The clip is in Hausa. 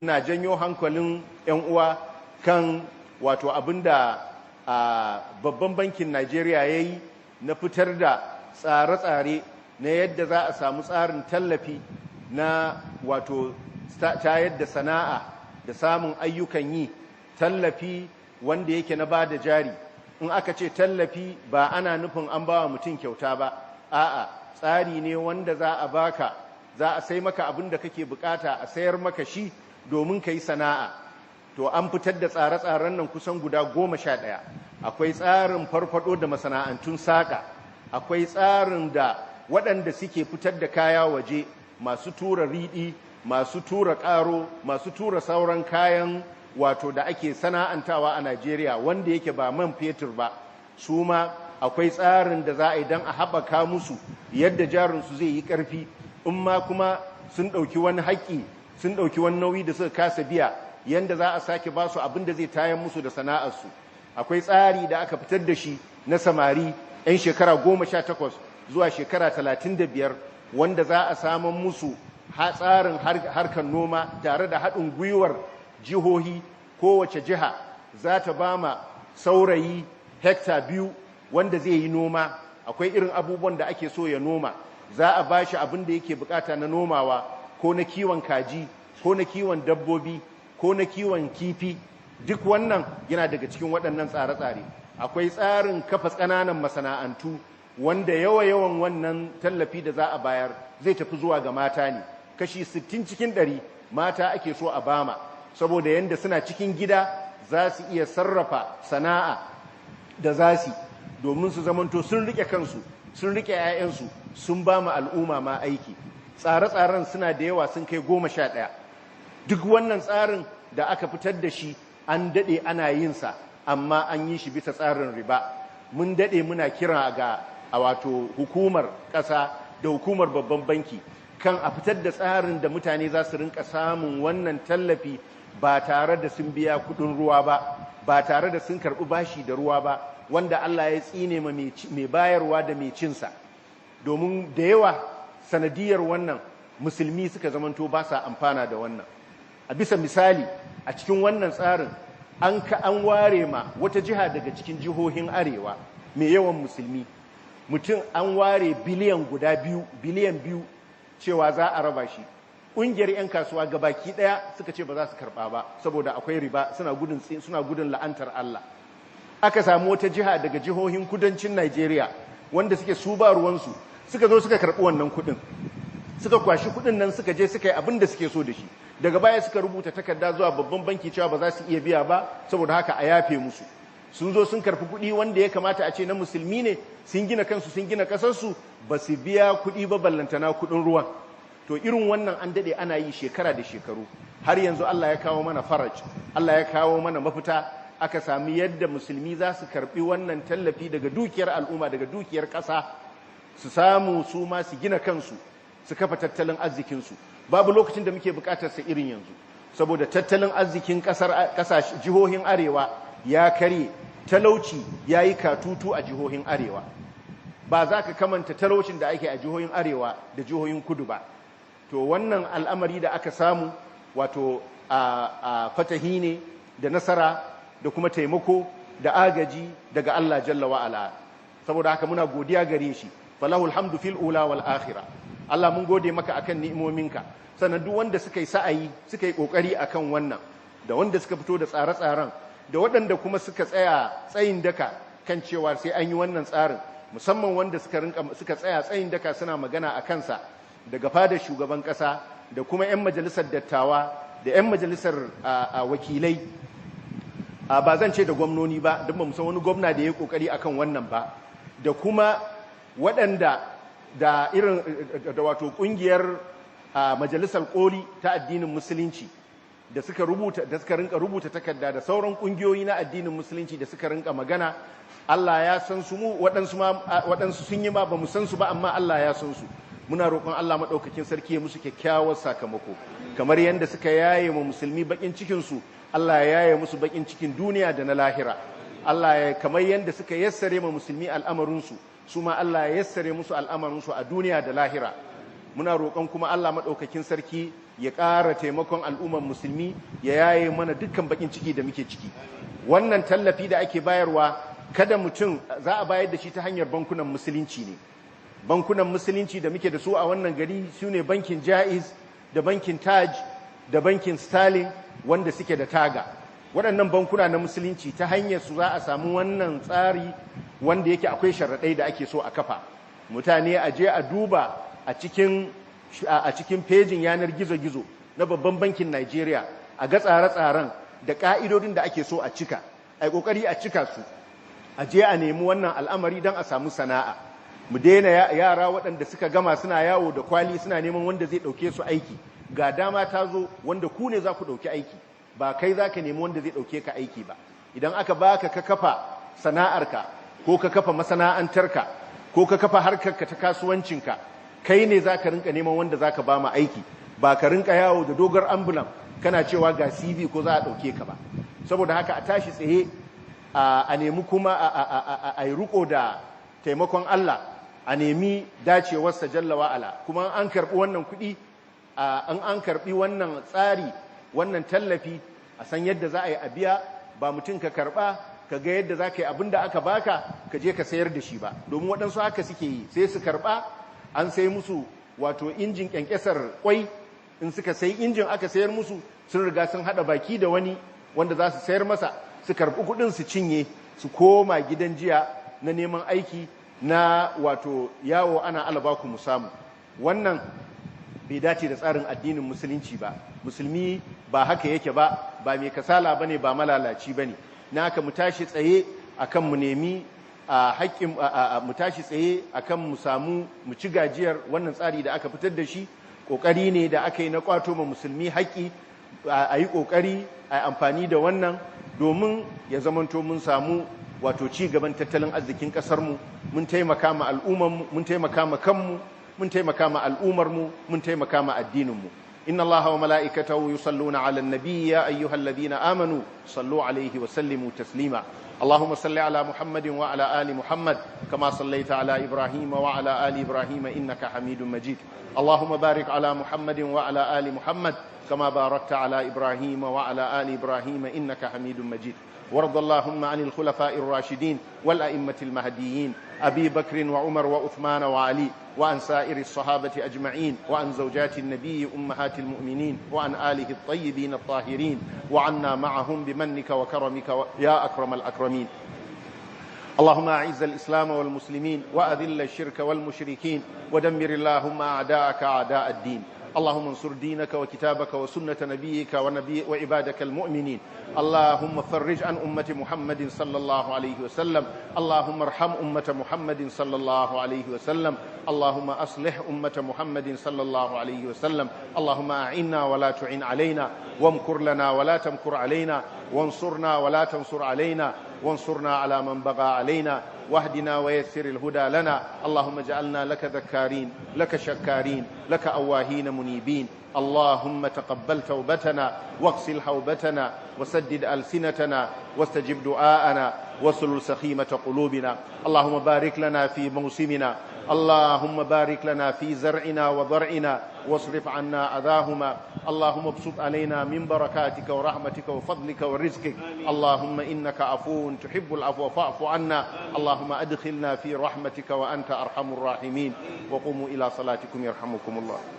Ina janyo hankalin 'yan uwa kan wato abinda babban bankin Najeriya ya yi na fitar da tsare-tsare na yadda za a samu tsarin tallafi na wato tayar da sana'a da samun ayyukan yi, tallafi wanda yake na ba da jari. In aka ce tallafi, ba ana nufin an ba wa mutum kyauta ba. A'a, tsari ne wanda za a baka, za a sai maka abin da kake bukata, a sayar maka shi domin ka yi sana'a. To, an fitar da tsare-tsaren nan kusan guda 11. Akwai tsarin farfado da masana'antun saƙa, akwai tsarin da waɗanda suke fitar da kaya waje, masu tura riɗi, masu tura ƙaro, masu tura sauran kayan wato da ake sana'antawa a Najeriya wanda yake ba man fetur ba, su ma akwai tsarin da za a yi don a haɓaka musu yadda jarinsu zai yi ƙarfi. In ma kuma sun ɗauki wani haƙƙi, sun ɗauki wani nauyi da suka kasa biya, yadda za a sake ba su abin da zai tayar musu da sana'arsu. Akwai tsari da aka fitar da shi na samari 'yan shekara 18 zuwa shekara 35, wanda za a samun musu tsarin harkar noma tare da haɗin gwiwar jihohi. Kowace jiha za ta ba ma saurayi hekta 2 wanda zai yi noma. Akwai irin abubuwan da ake so ya noma, za a ba shi abin da yake bukata na nomawa, ko na kiwon kaji, ko na kiwon dabbobi, ko na kiwon kifi. Duk wannan yana daga cikin waɗannan tsare-tsare. Akwai tsarin kafa ƙananan masana'antu, wanda yawa-yawan wannan tallafi da za a bayar zai tafi zuwa ga mata ne. Kashi 60 cikin 100 mata ake so a bama, saboda yadda suna cikin gida za su iya sarrafa sana'a da za su domin su zamanto sun rike kansu, sun rike 'ya'yansu, sun ba mu al'umma ma aiki. Tsare-tsaren suna da yawa, sun kai 11. Duk wannan tsarin da aka fitar da shi, an daɗe ana yinsa, amma an yi shi bisa tsarin riba. Mun daɗe muna kira ga a wato hukumar ƙasa da hukumar babban banki kan a fitar da tsarin da mutane za su rinka samun wannan tallafi ba tare da sun biya kudin ruwa ba, ba tare da sun karɓi bashi da ruwa ba, wanda Allah ya tsine ma mai bayarwa da mai cinsa. Domin da yawa sanadiyar wannan musulmi suka zamanto ba sa amfana da wannan. A bisa misali, a cikin wannan tsarin an ware ma wata jiha daga cikin jihohin arewa mai yawan musulmi, mutum an ware biliyan guda biyu, biliyan 2, cewa za a raba shi. Ƙungiyar 'yan kasuwa gabaki ɗaya suka ce ba za su karɓa ba saboda akwai riba, suna gudun la'antar Allah. Aka samu wata jiha daga jihohin kudancin Najeriya wanda suke su ba ruwansu, suka zo suka karɓi wannan kuɗin, suka kwashi kuɗin nan, suka je suka yi abin da suke so da shi. Daga baya suka rubuta takarda zuwa babban banki cewa ba za su iya biya ba, saboda haka a yafe musu. Sun zo sun karfi kuɗi wanda ya kamata a ce na musulmi ne, sun gina kansu, sun gina ƙasarsu, ba su biya kuɗi ba, ballantana kuɗin ruwan. To, irin wannan an daɗe ana yi shekara da shekaru. Har yanzu Allah ya kawo mana faraj, Allah ya kawo mana mafita, aka sami yadda musulmi za su karɓi wannan tallafi daga dukiyar al'umma, daga dukiyar ƙasa, su samu su ma su gina kansu, su kafa tattalin arzikinsu. Babu lokacin da muke bukatar sa irin yanzu, saboda tattalin arzikin kasar jihohin arewa ya karye, talauci ya yi katutu a jihohin arewa. Ba za ka kamanta talaucin da ake a jihohin arewa da jihohin kudu ba. To, wannan al'amari da aka samu, wato a fatahi ne da nasara da kuma taimako da agaji daga Allah jalla wa'ala. Saboda haka muna godiya gare shi. Falahul hamdu fil ula wal akhirah. Allah, mun gode maka akan ni'imominka. Sannan duk wanda suka yi sa'ayi, suka yi kokari akan wannan, da wanda suka fito da tsare-tsaren, da waɗanda kuma suka tsaya tsayin daka kan cewa sai an yi wannan tsarin, musamman wanda suka tsaya tsayin daka suna magana a kansa daga fadar shugaban ƙasa da kuma 'yan majalisar dattawa da 'yan majalisar wakilai, ba zan ce da gwamnoni ba, don ba san wani gwamna da ya yi kokari akan wannan ba, da kuma waɗanda da irin da wato kungiyar majalisar koli ta addinin musulunci da suka rinka rubuta takarda, da sauran kungiyoyi na addinin musulunci da suka rinka magana. Allah ya san su. Mu waɗansu ma, waɗansu sun yi ma ba mu san su ba, amma Allah ya san su. Muna roƙon Allah maɗaukakin sarki ya musu kyakkyawar sakamako. Kamar yadda suka yaye mu musulmi bakin cikin su, Allah ya yaye musu bakin cikin duniya da na lahira. Allah ya kamar yadda suka yassare ma musulmi al'amarin su, su ma Allah ya yassare musu al'amarin su a duniya da lahira. Muna roƙon kuma Allah maɗaukakin sarki Ya ƙara taimakon al'ummar musulmi, ya yaye mana dukkan bakin ciki da muke ciki. Wannan tallafi da ake bayarwa, kada mutum, za a bayar da shi ta hanyar bankunan musulunci ne. Bankunan musulunci da muke da su a wannan gari su ne bankin Jaiz da bankin Taj da bankin Sterling, wanda suke da taga. Waɗannan bankuna na musulunci, ta hanyar su za a samu wannan tsari, wanda yake akwai sharaɗai da ake so a kafa. Mutane a je a duba a cikin fejin yanar gizo-gizo na babban bankin Nigeria, a ga tsare-tsaren da ƙa'idodin da ake so a cika, a yi ƙoƙari a cika su, a je a nemi wannan al'amari don a samu sana'a. Mu daina yara waɗanda suka gama suna yawo da kwali suna neman wanda zai ɗauke su aiki. Ga dama ta zo wanda ku ne za ku ɗauki aiki, ba kai za ka nemi wanda zai ɗauke ka aiki ba. Idan aka baka, ka kafa sana'arka, ko ka kafa masana'antarka, ko ka kafa harkarka ta kasuwancinka, kai ne za ka rinka neman wanda za ka ba ma aiki, ba ka rinka yawo da dogar ambulan kana cewa ga CV ko za a ɗauke ka ba. Saboda haka a tashi tsaye, a nemi kuma a yi riko da taimakon Allah, a nemi dacewarsa jalla wa'ala. Kuma an karɓi wannan kuɗi, an karɓi wannan tsari, wannan tallafi, a san yadda za a yi a biya. Ba mutum ka karɓa, ka ga yadda za ka yi abin da aka baka ka je ka sayar da shi ba, domin waɗansu haka suke yi, sai su karɓa, an sai musu wato injin ƙyanƙyasar kwai. In suka sai injin aka sayar musu, sun riga sun haɗa baki da wani wanda za su sayar masa, su karɓi kuɗin su cinye, su koma gidan jiya na neman aiki, na wato yawo ana alabaku mu samu. Wannan bai dace da tsarin addinin musulunci ba. Musulmi ba haka yake ba, ba mai kasala bane, ba malalaci bane. Na haka mu tashi tsaye akan mu nemi a haƙƙin, mu tashi tsaye akan mu samu mu ci gajiyar wannan tsari da aka fitar da shi. Ƙoƙari ne da aka yi na ƙwato ma musulmi haƙƙi. A yi ƙoƙari a yi amfani da wannan domin ya zamanto mun samu wato ci gaban tattalin arzikin ƙasarmu, mun taimaka ma al'ummarmu, mun taimaka ma kanmu, mun taimaka ma al'ummarmu, mun taimaka ma addininmu. إن الله وملائكته يصلون على النبي، يا أيها الذين آمنوا صلوا عليه وسلموا تسليما. اللهم صل على محمد وعلى آل محمد كما صليت على إبراهيم وعلى آل إبراهيم إنك حميد مجيد. اللهم بارك على محمد وعلى آل محمد كما باركت على إبراهيم وعلى آل إبراهيم إنك حميد مجيد. وارض اللهم عن الخلفاء الراشدين والأئمة المهديين، أبي بكر وعمر وعثمان وعلي، وعن سائر الصحابة أجمعين، وعن زوجات النبي أمهات المؤمنين، وعن آله الطيبين الطاهرين، وعنا معهم بمنك وكرمك يا أكرم الأكرمين. اللهم أعز الإسلام والمسلمين، وأذل الشرك والمشركين، ودمر اللهم أعداءك أعداء الدين. اللهم انصر دينك وكتابك وسنة نبيك ونبي وعبادك المؤمنين. اللهم فرج عن أمة محمد صلى الله عليه وسلم. اللهم ارحم أمة محمد صلى الله عليه وسلم. اللهم أصلح أمة محمد صلى الله عليه وسلم. اللهم أعنا ولا تعن علينا، وامكر لنا ولا تمكر علينا، وانصرنا ولا تنصر علينا، وانصرنا على من بغى علينا، واهدنا ويسر الهدى لنا. اللهم اجعلنا لك ذكارين، لك شكارين، لك أواهين منيبين. اللهم تقبل توبتنا، واغسل حوبتنا، وسدد ألسنتنا، واستجب دعاءنا، واسلل سخيمة قلوبنا. اللهم بارك لنا في موسمنا. اللهم بارك لنا في زرعنا وضرعنا، واصرف عنا أذاهما. اللهم ابسط علينا من بركاتك ورحمتك وفضلك ورزقك. اللهم إنك عفو تحب العفو فاعف عنا. اللهم أدخلنا في رحمتك وأنت أرحم الراحمين. وقوموا إلى صلاتكم يرحمكم الله.